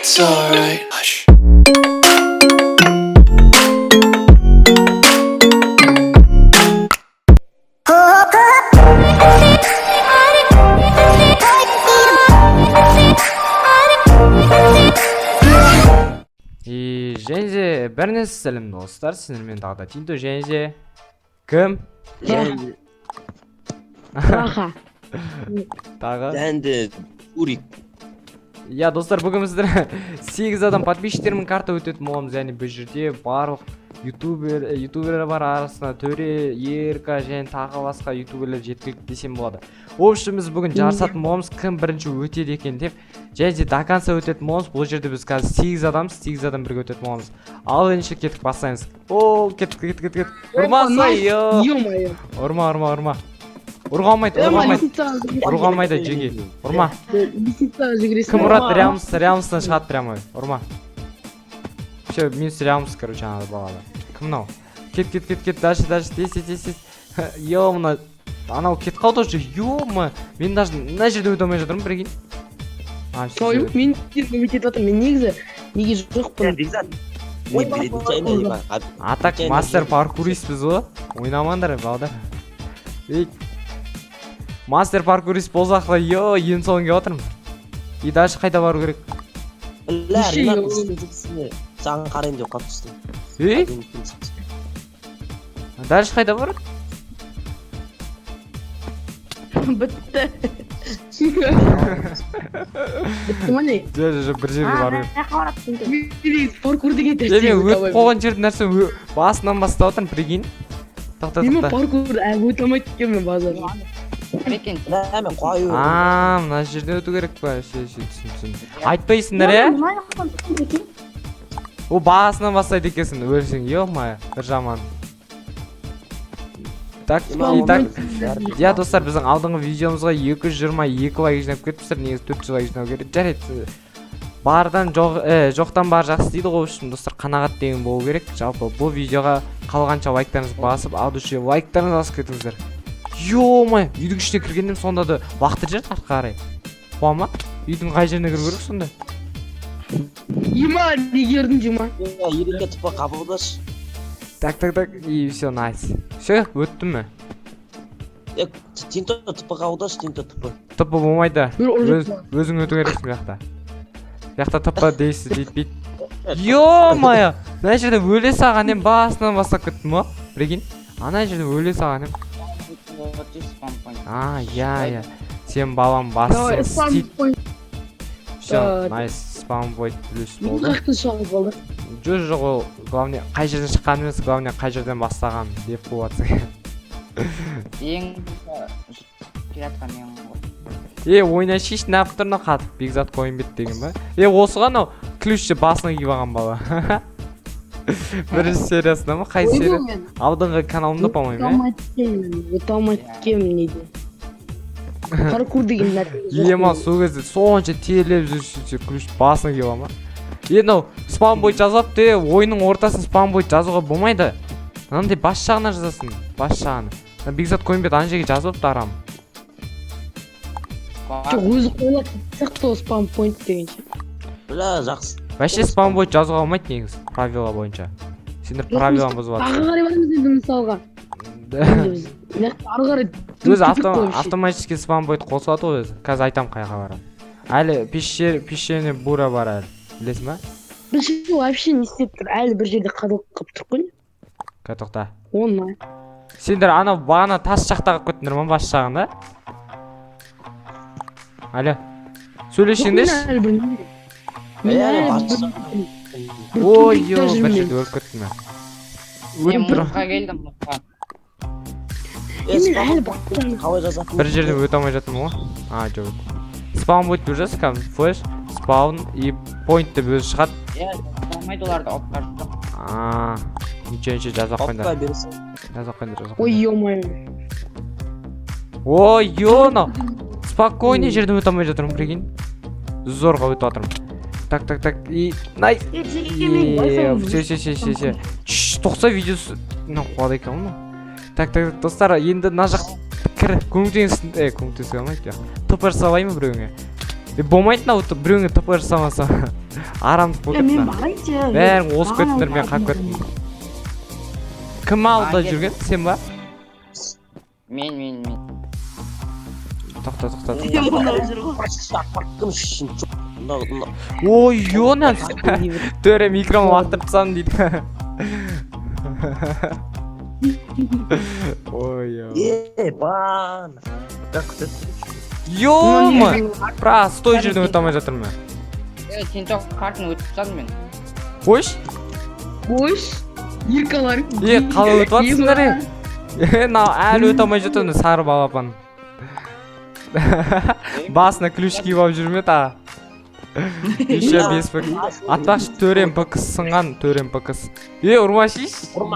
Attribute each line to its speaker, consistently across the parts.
Speaker 1: It's alright. Hush.
Speaker 2: И және де бәріне сәлем, достар! Сіздермен тағы да Тинто және де кім?
Speaker 3: Және
Speaker 4: Раха.
Speaker 2: Тағы?
Speaker 3: Және де Урик.
Speaker 2: Иә, достар, бүгін біздер 8 адам подписчиктермен карта өтетін боламыз. Яғни бұл жерде барлық ютуберлер бар, арасында Төре, Ерка және тағы басқа ютуберлер жеткілікті десем болады. В общем, біз бүгін жарысатын боламыз, кім бірінші өтеді екен деп, және де до конца өтетін боламыз. Бұл жерде біз қазір 8 адамбыз, 8 адам бірге өтетін боламыз. Ал ендеше кеттік, бастаймыз. О, кеттік, кеттік, кеттік, кеттік! Ұрмаса, ё!
Speaker 4: Ё-моё.
Speaker 2: Ұрма, ұрма, ұрма! Ұруға болмайды, ұруға болмайды. Ұруға болмайды, жеге, ұрма.
Speaker 4: Лисицаға жүгіресің.
Speaker 2: Кім ұрады, Реамс, Реамстан шығады прямо, ұрма. Все, минус Реамс, короче, ана балада. Кім мынау? Кет, кет, кет, кет, дальше, дальше, тез, тез, тез, тез. Е, мына анау кетіп қалды уже, ё. Мен даже мына жерде өте алмай жатырмын, прикинь. А, всё,
Speaker 4: Ой,
Speaker 2: всё.
Speaker 4: мен кетіп жатырмын. Мен негізі неге жоқпын?
Speaker 3: Бекзат. Мен нечаянно.
Speaker 2: А так мастер паркуристпіз ғой, ойнамаңдар, балдар. Ей, мастер паркурист болсақ та, е, ең соңы келіп жатырмын. И дальше қайда бару керек?
Speaker 3: Бля,
Speaker 4: Неше
Speaker 3: Ринат,
Speaker 4: ё?
Speaker 3: үстіне саған қарайын деп қалып түстім.
Speaker 2: Ей, дальше қайда бару?
Speaker 4: Бітті. Бітті ма, не?
Speaker 2: Жоқ, жоқ, жоқ, бір жерге бару керек.
Speaker 4: Мен паркур деген
Speaker 2: Е, мен өтіп қойған жердің нәрсе басынан бастап жатырмын, прикинь. Тоқта,
Speaker 4: Мен
Speaker 2: тоқта.
Speaker 4: паркур әлі өте алмайды екенмін, базар.
Speaker 5: Екен.
Speaker 3: Бля, мен қою.
Speaker 2: А, мына жерден өту керек па? Все, все, түсін, түсін. Айтпайсыңдар, иә? О, басынан бастайды екенсің, өлсең, ё-моё, бір жаман. Так, и так. Иә, достар, біздің алдыңғы видеомызға 222 лайк жинап кетіпсіздер, негізі 400 лайк жинау керек. Жарайды. Бардан жоқ, жоқтан бар жақсы дейді ғой, в общем, достар, қанағат деген болу керек. Жалпы бұл видеоға қалғанша лайктарыңызды басып, от души лайктарыңызды басып кетіңіздер. Ё-моё, үйдің ішіне кіргеннен сонда да лақтырып жіберді артқа қарай. Қуа ма? Үйдің қай жеріне кіру керек сонда?
Speaker 4: Ема, неге ұрдың, Дима?
Speaker 3: Ереке, тупо қабылдашы.
Speaker 2: Так, так, так, и все, найс. Все, өттім ме?
Speaker 3: Е, Тинто, тупо қабылдашы, Тинто, тупо.
Speaker 2: ТП болмайды.
Speaker 4: Бір
Speaker 2: Өз,
Speaker 4: ұрып.
Speaker 2: өзің өту керексің бұл жақта. Бұл жақта ТП дейсіз дейтпейді. Ё-моё! Мына жерде өле салған едім, басынан бастап кеттім ғой. Прикинь. Ана жерде өле салған едім. А, иә, иә. Сен балам
Speaker 4: Давай,
Speaker 2: басын
Speaker 4: спам
Speaker 2: істейді.
Speaker 4: қой.
Speaker 2: Все, найс, спам point плюс
Speaker 4: Мен
Speaker 2: болды.
Speaker 4: қаяқтан шығып болды?
Speaker 2: Жоқ, жоқ, ол главное қай жерден шыққан емес, главное қай жерден бастаған деп қойып жатсың.
Speaker 5: Ең келе жатқан мен ғой.
Speaker 2: Е, ойна шеш, неғып тұр мынау қатып, Бекзат Қойынбет деген ба? Е, осыған анау ключті басына киіп алған бала. Бірінші сериясында ма? Қай серия?
Speaker 4: Мен
Speaker 2: Алдыңғы каналымда, по-моему, иә?
Speaker 4: Өте алмайды екенмін неде. Паркур деген нәрсе жоқ.
Speaker 2: Ема, сол кезде сонша терлеп жүрсе, ключ басына киіп алма. Е, мынау спам point жазып, е, ойынның ортасын спам point жазуға болмайды. Мынандай бас жағына жазасың, бас жағына. Мына Бекзат Қойынбет ана жерге жазып алыпты, арам.
Speaker 4: Жоқ, өзі қойылатын сияқты ол спам point деген ше.
Speaker 3: Бля, жақсы.
Speaker 2: Вообще спам point жазуға болмайды негізі, правила бойынша. Сендер правиланы бұзып
Speaker 4: Ары
Speaker 2: жатырсың.
Speaker 4: қарай барамыз енді мысалға. Енді біз мына жақта ары қарай
Speaker 2: Өзі
Speaker 4: тупик қой вообще.
Speaker 2: Автоматически спам point қосылады ғой өзі. Қазір айтамын қай жаққа барамын. Әлі пещерный бура бар әлі. Білесің ба?
Speaker 4: Біз ше вообще не істеп тұр? Әлі бір жерде қадалып қалып тұр ғой.
Speaker 2: Қазір, тоқта.
Speaker 4: Оны.
Speaker 2: Сендер анау бағана тас жақта қалып кеттіңдер ма, бас жағында? Алло. Сөйлесеңдерші.
Speaker 4: Мен әлі бір мен
Speaker 3: Е,
Speaker 4: әлі
Speaker 3: бас
Speaker 4: бір
Speaker 2: Ой,
Speaker 4: тупикта
Speaker 2: ё, бір
Speaker 4: жүрмін.
Speaker 2: жерде өліп кеттім мен.
Speaker 5: Мен
Speaker 2: Өтіп тұр.
Speaker 5: мұзға келдім, мұзға.
Speaker 3: Е,
Speaker 4: Мен
Speaker 3: спам
Speaker 4: әлі бастан
Speaker 3: қалай жазатын?
Speaker 2: Бір жерден өте алмай жатырмын ғой. А, жоқ. Спаун point деп жазасың кәдімгі флеш, спаун и point деп өзі шығады.
Speaker 5: Иә, болмайды, оларды опка жоқ.
Speaker 2: А, ничего, ничего, жаза
Speaker 3: Опка
Speaker 2: қойыңдар.
Speaker 3: бересің.
Speaker 2: Жаза қойыңдар, жаза
Speaker 4: Ой,
Speaker 2: қойыңдар.
Speaker 4: ё-моё.
Speaker 2: Ой, ё, мынау. Спокойный жерден өте алмай жатырмын, прикинь. Зорға өтіп жатырмын. Так, так, так. И найс. Все, все, все, все, все. Чш, тоқса, видеосы. Мынау қуады екен ғой мынау. Так, так, достар, енді мына жақ кір, көмектесін, е, көмектесе алмайды. ТП жасалайын ба біреуіңе? Болмайды мынау, біреуіңе ТП жасамаса. Арамдық болып
Speaker 1: Е, мен
Speaker 2: кетті.
Speaker 1: барайыншы.
Speaker 2: Бәрің озып кеттіңдер, мен қалып кеттім. Кім алда жүрген? Сен ба?
Speaker 5: Мен, мен, мен.
Speaker 2: Тоқта, тоқта, тоқта.
Speaker 1: Сен мынау жүр ғой.
Speaker 3: Мынау, мынау.
Speaker 2: Ой, ёна. Төре микрофон лақтырып тастадым дейді. Ой, ё.
Speaker 3: Ебан. Так, күтіп.
Speaker 2: Ё-ма. Простой жерден өте алмай жатырмын.
Speaker 5: Е, Тинто картаны өтіп тастадым мен.
Speaker 2: Қойш.
Speaker 4: Қойш. Еркалар.
Speaker 2: Е, қалай өтіп жатсыңдар, е? Е, мынау әлі өте алмай жатыр мына сары балапан. Басына ключ киіп алып жүр ме тағы? Еще бес пк. Атпақшы, төрем пк сынған, төрем пк. Е, ұрмашиш.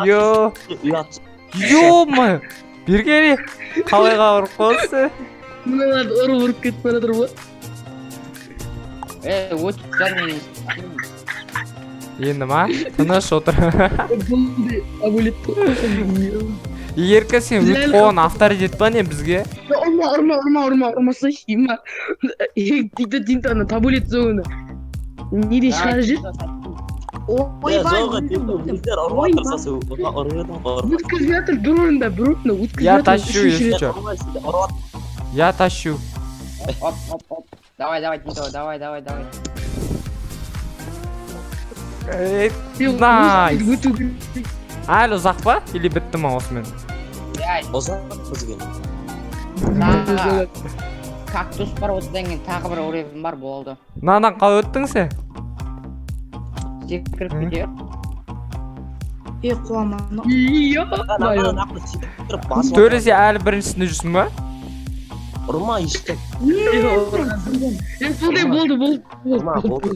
Speaker 2: Йо.
Speaker 3: Ұят.
Speaker 2: Ё-ма. Бері кел, е. Қалай ұрып қалдың?
Speaker 4: Мыналарды ұрып ұрып кетіп бара жатыр ғой.
Speaker 5: Е, өтіп тастадым мен.
Speaker 2: Енді ма? Тыныш отыр.
Speaker 4: Болды, абулет.
Speaker 2: Ерке, сен өтіп қойған авторитет па не бізге?
Speaker 4: Ұрма, ұрма, ұрма, ұрма, ұрмасайшы, има. Дейді, дейді, ана табулет зоны. Неде шығарып жүр?
Speaker 1: Ойбай.
Speaker 3: Жоқ, Тинто, өздері ұрып отырса, сен ұрып едің ғой.
Speaker 4: Өткізбей жатыр, бір орында, бір орында өткізбей
Speaker 2: Я
Speaker 4: жатыр.
Speaker 2: тащу,
Speaker 4: Үшінші
Speaker 2: если
Speaker 4: рет.
Speaker 2: чё.
Speaker 3: Ұрмай, сен ұрып
Speaker 2: Я тащу.
Speaker 5: Оп, оп, оп. Давай, давай, Тинто, давай, давай, давай.
Speaker 2: Эй,
Speaker 4: Е,
Speaker 2: Найс.
Speaker 4: өту керек.
Speaker 2: Әлі ұзақ па? Или бітті ма осымен?
Speaker 5: Иә,
Speaker 3: ұзақ бізге.
Speaker 5: тағы кактус бар, одан кейін тағы бір уровень бар, болды.
Speaker 2: Мынадан қалай өттің сен?
Speaker 5: Секіріп кете бер.
Speaker 1: Е, қуаман.
Speaker 4: Ё-моё.
Speaker 2: Төре, сен әлі біріншісінде жүрсің ба?
Speaker 3: Ұрма, ешті.
Speaker 4: Е, болды, болды, болды,
Speaker 3: Ұрма,
Speaker 4: болды.
Speaker 3: болды.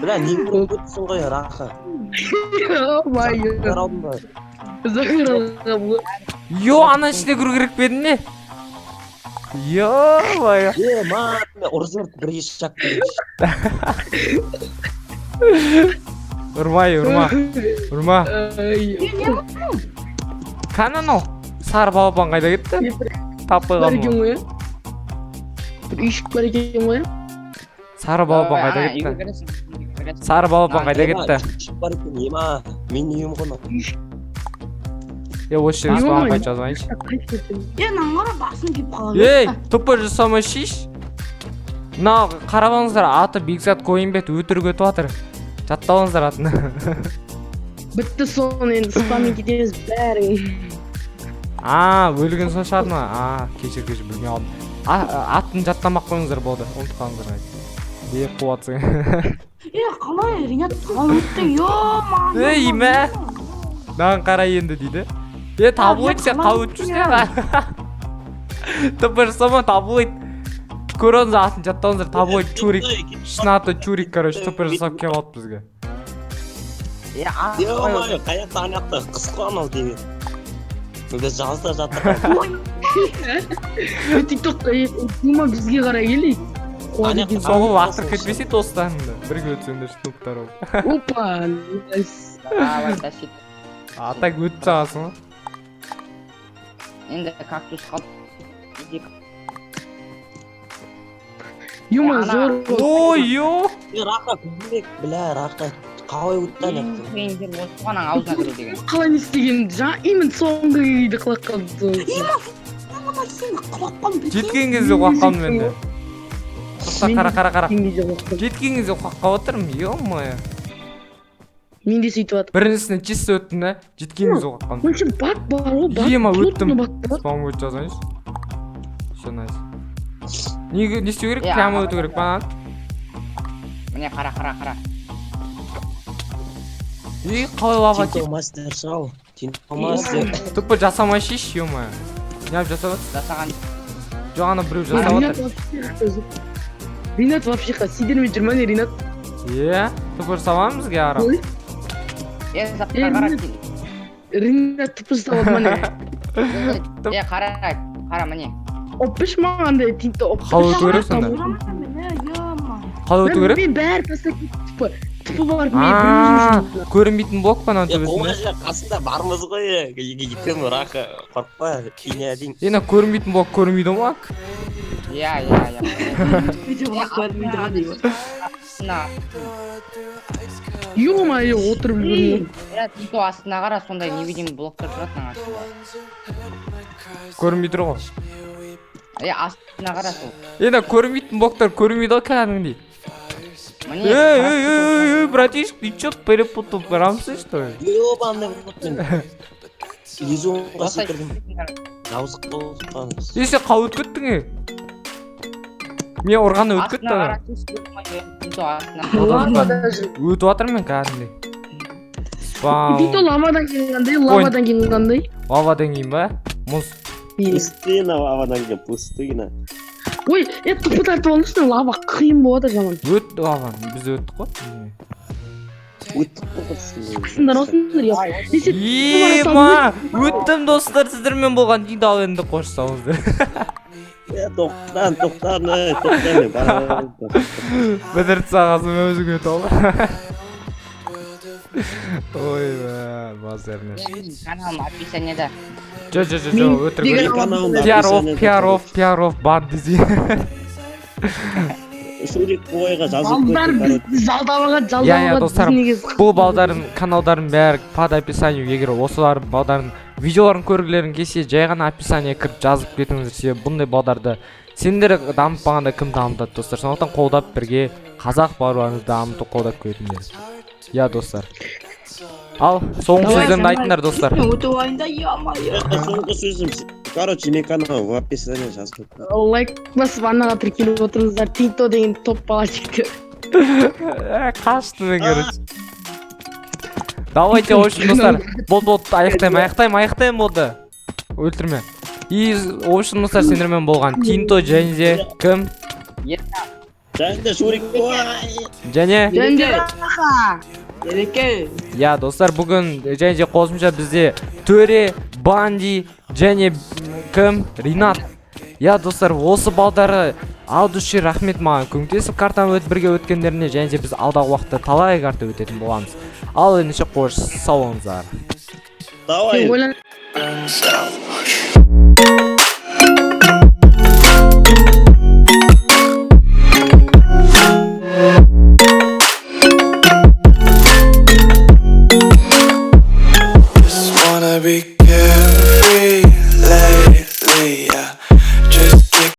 Speaker 3: Бля, не көріп өтсің ғой, Раха.
Speaker 4: Ё-моё.
Speaker 3: Қараудың ба?
Speaker 4: Закрылға бұл.
Speaker 2: Йо, ана ішіне кіру керек пе еді не? Ё-моё.
Speaker 3: Е, ма, мен ұрып жіберді, бір ешак деген.
Speaker 2: Ұрмай, ұрма, ұрма.
Speaker 4: Ай.
Speaker 2: Кәне анау? Сары балапан қайда кетті? Таппай
Speaker 4: Бар
Speaker 2: қалдым
Speaker 4: екен
Speaker 2: ғой.
Speaker 4: ғой, иә? Бір үйшік бар екен ғой, иә?
Speaker 2: Сары балапан қайда
Speaker 5: Ана, үйге
Speaker 2: кетті?
Speaker 5: кіресің, үйге кіресің.
Speaker 2: Сары балапан қайда
Speaker 3: Ема,
Speaker 2: кетті?
Speaker 3: үйшік бар екен, ема. Менің үйім ғой мынау.
Speaker 2: Е, осы жерге
Speaker 4: Ё-моё.
Speaker 2: спам қайт жазайыншы.
Speaker 1: Е, мынаны қара, басым күйіп қала
Speaker 2: Ей,
Speaker 1: берді.
Speaker 2: тупо жасамай шиш. Мынау қарап алыңыздар, аты Бекзат Койымбет өтірік өтіп жатыр. Жаттап алыңыздар атын.
Speaker 4: Бітті соны енді спаммен кетеміз бәрің.
Speaker 2: А, өлген соң шығады ма? А, кешір, кешір, білмей қалдым. А, атын жаттамақ қойыңыздар болды, ұмытып қалыңыздар. Е, қуатсың.
Speaker 1: Е, қалай, Ринат, қалай өттің? Ё-ма.
Speaker 2: Ей, мә. Маған қара енді дейді. Е, табылайды, сен қалай өтіп жүрсің? Тупо жасама, табылайды. Көріңіз, атын жаттаңыздар, табылайды Чурик. Шын аты Чурик, короче, тупо жасап келіп алды бізге.
Speaker 5: Е, ат
Speaker 3: Ё-моё, қаяқта, ана жақта қыс қой анау деген. Біз жазда жатыр.
Speaker 4: Тиктокқа Дима бізге қарай келейік. Қуады екен.
Speaker 2: Соғы лақтырып кетпесе достарыңды. Бірге өтсеңдер нубтар болып.
Speaker 4: Опа, найс.
Speaker 5: Давай, тащи.
Speaker 2: А так өтіп саласың ғой.
Speaker 5: Енді кактус қалды. Иди.
Speaker 4: Ё-моё,
Speaker 5: Ана-
Speaker 4: зор.
Speaker 2: Ой, ё.
Speaker 3: Е, Раха, көмек, бля, Раха. Қалай өтті ана
Speaker 5: Ең
Speaker 3: жақтан?
Speaker 5: қиын жер осы ғой, ананың аузына кіру деген.
Speaker 4: Қалай не істеген? Жаңа именно соңғы кезде құлап қалды.
Speaker 1: Мына сен құлап қалдым, прикинь.
Speaker 2: Жеткен кезде құлап қалдым мен де. Тоқта, қара, қара, қара.
Speaker 4: Жеткен кезде құлап қалдым.
Speaker 2: Жеткен кезде құлап қалып отырмын, ё-моё.
Speaker 4: Мен де сөйтіп жатырмын.
Speaker 2: Біріншісіне чисто өттім да, жеткен кезде құлап қалдым.
Speaker 4: Вообще баг бар ғой, баг.
Speaker 2: Ема,
Speaker 4: Плотно
Speaker 2: өттім.
Speaker 4: баг бар.
Speaker 2: Спам өтіп жазайыншы. Все, найс. Не істеу керек?
Speaker 5: Е,
Speaker 2: Прямо
Speaker 5: ана-
Speaker 2: өту керек па?
Speaker 5: Міне, қара, қара, қара.
Speaker 2: Ей, қалай лава
Speaker 3: Тинто
Speaker 2: тиді?
Speaker 3: мастер шал. Тинто мастер.
Speaker 2: Тупо жасамай шеш, ё-моё. Неғып жасап жатсың?
Speaker 5: Жасаған.
Speaker 2: Жоқ, ана біреу жасап
Speaker 4: Ринат
Speaker 2: жатыр.
Speaker 4: вообще Ринат вообще сидермен жүр ма не, Ринат?
Speaker 2: Е, тупо жасамаған бізге арам.
Speaker 4: Ой,
Speaker 5: Е, затқа
Speaker 4: Е,
Speaker 5: қара.
Speaker 4: Ринат. Ринат тупо жасап алды ма не?
Speaker 5: Е, қара, қара, міне.
Speaker 4: Оппеш маған да тинто оппеш.
Speaker 2: Қалай өту керек сонда?
Speaker 1: Міне, ё-ма.
Speaker 2: Қалай өту керек?
Speaker 4: Мен бәрі тастап кетті, тупо. Тупо барып мен
Speaker 2: А,
Speaker 4: бір өзім
Speaker 2: көрінбейтін блок па ананың
Speaker 3: Е,
Speaker 2: төбесінде?
Speaker 3: қоңыр қасында бармыз ғой, е, екеуміз, Раха, қорықпа, кине дейін.
Speaker 2: Е, мына көрінбейтін блок көрінбейді ма?
Speaker 5: Иә, иә, иә.
Speaker 1: Видео көрмейді ғой деймін.
Speaker 5: Астына.
Speaker 4: Ё-моё, отырып үлгермей.
Speaker 5: Иә, Тинто, астына қара, сондай невидимый блоктар тұрады мына астында.
Speaker 2: Көрінбей тұр ғой.
Speaker 5: Е, астына қара сол.
Speaker 2: Енді көрінбейтін блоктар көрінбейді ғой кәдімгідей.
Speaker 5: Міне.
Speaker 2: Ей, ей, ей, ей, братишка, ты чё, перепутал рамсы, что ли?
Speaker 3: Ебаный в рот мен. 110-ға
Speaker 5: Осылай.
Speaker 3: секірдім. Ауыз қалған.
Speaker 2: Е, сен қалай өтіп кеттің, е? Мен ұрғанда өтіп кетті
Speaker 5: Астына
Speaker 2: ана.
Speaker 5: қара, Тинто, астына.
Speaker 4: Лава даже.
Speaker 2: Өтіп жатырмын мен кәдімгідей. Спаун.
Speaker 4: Тинто, лавадан кейін қандай? Лавадан кейін қандай?
Speaker 2: Лавадан кейін ба? Мұз.
Speaker 4: Иә.
Speaker 3: Пустыня лавадан кейін, пустыня.
Speaker 4: Ой, е, тупо тартып алдым, лава қиын болады жаман.
Speaker 2: Өт лава. Біз өттік қой.
Speaker 3: Өттік қой.
Speaker 4: Сындар осындар, я. Десе,
Speaker 2: Ема! Өттім, достар, сіздермен болған дейді, ал енді қош сауыңыздар.
Speaker 3: Е, тоқтан, тоқтан, ей, тоқтан, мен барамын.
Speaker 2: Бітіріп тастағансың, өзің өтіп ал. Ой, базарный.
Speaker 5: Каналым описаниеда.
Speaker 2: Жо, жо, жо, жо,
Speaker 4: Мен
Speaker 2: өтірік.
Speaker 4: деген
Speaker 2: Өтірік.
Speaker 3: Каналымда
Speaker 2: Пиар офф,
Speaker 3: описаниеда.
Speaker 2: пиар офф, пиар офф, бан десе.
Speaker 3: Шурик бойға жазып
Speaker 4: Балдар
Speaker 3: кетті, короче.
Speaker 4: бізді жалдап алған, жалдап
Speaker 2: Иә, иә,
Speaker 4: алған.
Speaker 2: достар,
Speaker 4: Біз негізі
Speaker 2: бұл балдардың каналдарын бәрі под описанию. Егер осылар балдардың видеоларын көргілерің келсе, жай ғана описание кіріп жазып кетіңіздер, себебі бұндай балдарды сендер дамытпағанда, кім дамытады, достар? Сондықтан қолдап, бірге қазақ бауырларыңызды дамыту, қолдап кетіңдер, иә, достар. Ал соңғы
Speaker 4: Давай,
Speaker 2: сөздеріңді айтыңдар, достар.
Speaker 1: Мен өтіп алайын да, ё-моё.
Speaker 3: Соңғы сөзім, короче, мен канал в описании жазып кеттім.
Speaker 4: Лайк басып, анаға тіркеліп отырыңыздар. Тинто деген топ бала жігіті.
Speaker 2: Қашты мен, короче. Давайте, в общем, достар, болды, болды, аяқтаймын, аяқтаймын, аяқтаймын, болды, өлтірме. И, в общем, достар, сендермен болған Тинто және де кім?
Speaker 3: Және де Шурик бой.
Speaker 2: Және
Speaker 4: Және де
Speaker 1: Ереке.
Speaker 2: Иә, достар, бүгін және де қосымша бізде Төре, Банди және кім? Ринат. Иә, достар, осы балдары от души рахмет маған көмектесіп, картаны өт бірге өткендеріне, және де біз алдағы уақытта талай карта өтетін боламыз. Ал ендеше қош, сау болыңыздар.
Speaker 3: Давай.
Speaker 4: Ойлан.
Speaker 6: Burns out.